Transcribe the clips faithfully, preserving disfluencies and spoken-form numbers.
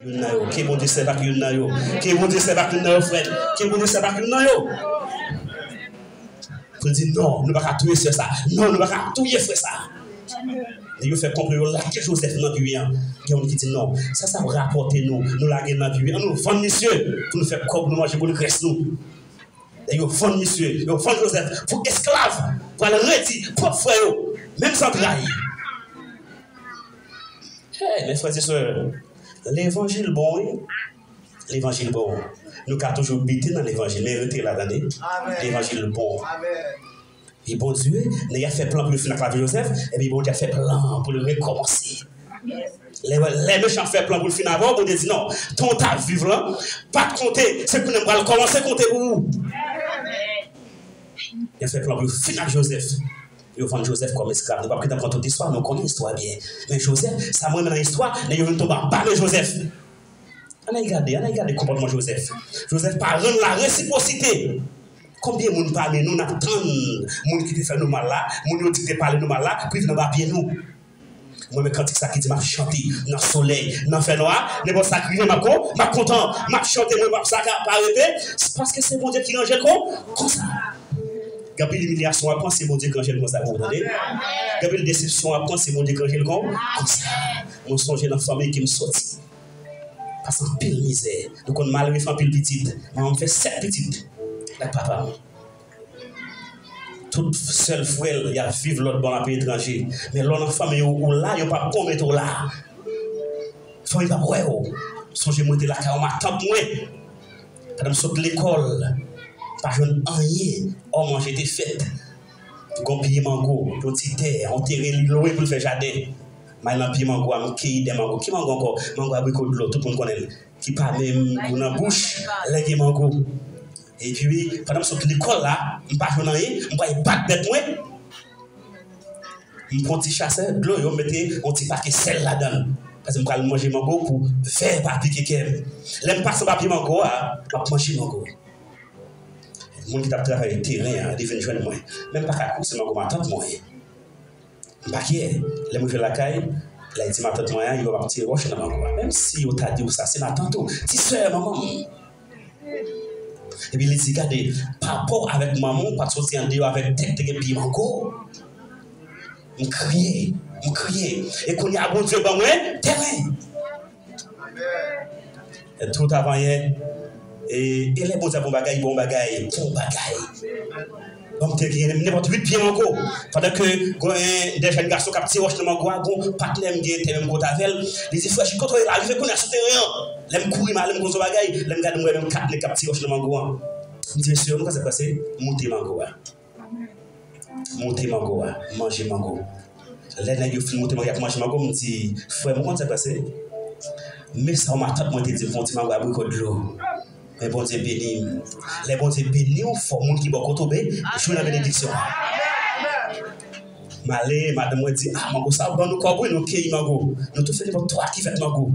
Youn nan yo. Ke Bondye sèvi ak youn nan yo. Ke Bondye sèvi ak youn nan yo, frè. Ke Bondye sèvi ak youn nan yo. Pou l di, non, nou pa ka touye sè sa. Non, nou pa ka touye frè sa. Lè yo fè konplo, yo lage Jozèf nan pi an. Gen moun ki di, non, sa, sa ap rapòte nou. Nou lage l nan pi an. Ann nou vann misye pou nou fè kòb, nou manje pou nou grès nou. Lè yo vann misye, yo vann Jozèf pou esklav, pou al redi pwòp frè yo, menm zantray. Hey, mes frères et sœurs, levanjil bon, wi. Levanjil bon. Nou ka toujou bite nan levanjil, men rete la, tande. Levanjil bon. E Bondye, nèg la fè plan pou yo fin ak lavi Jozèf, epi Bondye ap fè plan pou l rekòmanse. Lè, lè mechan fè plan pou l fin avè w, Bondye di, non, tan w t ap viv lan, pa t konte, se kounye a m pral kòmanse konte pou ou. Yo fè plan pou yo fin ak Jozèf. Yo vann Jozèf kòm esklav. Nou p ap gentan pran tout istwa, nou konnen istwa byen. Men Jozèf, sa m renmen nan istwa, nèg yo vin tonbe anba men Jozèf. Ann al gade, ann al gade konpòtman Jozèf. Jozèf pa rann la resipwosite. Konbyen moun pami nou n ap tann moun ki te fè nou mal la, moun yo di ki te pale nou mal la, pou yo vin anba pye nou? Mwen, men kantik sa ki di m ap chante nan solèy, nan fènwa, nenpòt sa k rive m ap kon, m ap kontan, m ap chante, mwen p ap sa ka pa rete, paske se Bondye ki ranje l kon, konsa. Gen anpil imilyasyon w ap pran, se Bondye k ranje l konsa pou ou, tande. Gen anpil desepsyon w ap pran, se Bondye k ranje l kon, konsa. Mwen sonje nan fanmi ke m soti. Pase anpil mizè. Nou konn malere fè anpil pitit. Manman m fè sèt pitit. Ak papa m. Tout sèl frè l, y ap viv lòt bò nan peyi etranje. Men lè w nan fanmi w, ou la, yo p ap pwomèt ou la. Fanmi p ap wè w. Sonje mwen te lakay yon matant mwen. Pandan m sot lekòl, pa jwenn anyen. Ò, manje te fèt. Gon pye mango, yon ti tè, yon teren li lwe pou l fè jaden. M al nan pye mango a, m keyi de mango. Ki mango ankò? Mango abriko dlo, tout moun konnen l. Ki pa menm gou nan bouch, lè gen mango. Epi, pandan m sot lekòl la, m pa jwenn anyen, m pral bat bèt mwen. M pran ti chasè dlo yo, m mete yon ti pake sèl ladan l. Paske m pral manje mango pou vè pa pike kè m. Lè m pase anba pye mango a, m ap manje mango. Moun ki t ap travay teren an, li vin jwenn mwen. Men m pa ka kouri, se mango matant mwen ye. M pa kyè. Lè m rive lakay, lè di matant mwen an, yo ap tire wòch nan mango a. Menm si yo ta di w sa, se matant ou, ti sè manman m. Epi li di, gade, papa w avèk manman w pa t soti andeyò avèk tè k te gen pye mango. M kriye, m kriye. E kounye a, Bondye ban mwen teren. Tout avan yè. E, e lè Bondye ap yon bagay, bon bagay, bon bagay. Bon, m te gen nenpòt uit pye mango. Pandan ke gen de jèn gason k ap tire wòch nan mango a, gon patnè m gen tè menm kot avè l. Li di, frè, chita kote w ye la, rive kounye a sou teren an. Lè m kouri, m ale, m konn se yon bagay. Lè m gade, m wè menm kat nèg k ap tire wòch nan mango a. M di, mesye, nou konn sa k pase? Moute mango a. Moute mango a, manje mango. Lè nèg yo fin moute mango, y ap manje mango, m di, frè m, ou konn sa k pase? Men sa yon matant mwen te di m, fè yon ti mango abriko dlo. Men Bondye beni m. Lè Bondye beni w, fò moun ki bò kote w ben jwi nan benediksyon an. M ale, madanm mwen di, a, mango sa ap ban nou kòb wi, nou keyi mango. Nou tou fè nenpòt twa kivèt mango.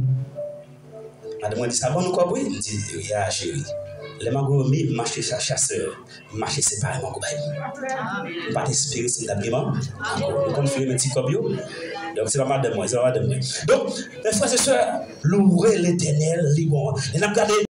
Madanm mwen di, sa ban nou kòb wi. M di, ya cheri. Lè mango yo mi, m achte cha-, chasè. M mache separe mango bay moun. M pa t espere si m t ap gen man-, mango. Nou konn fè men ti kòb yo. Donk, se pa madanm mwen, se pa madanm mwen. Donk, mes frères et sœurs, louez l'Éternel, li bon. E n ap gade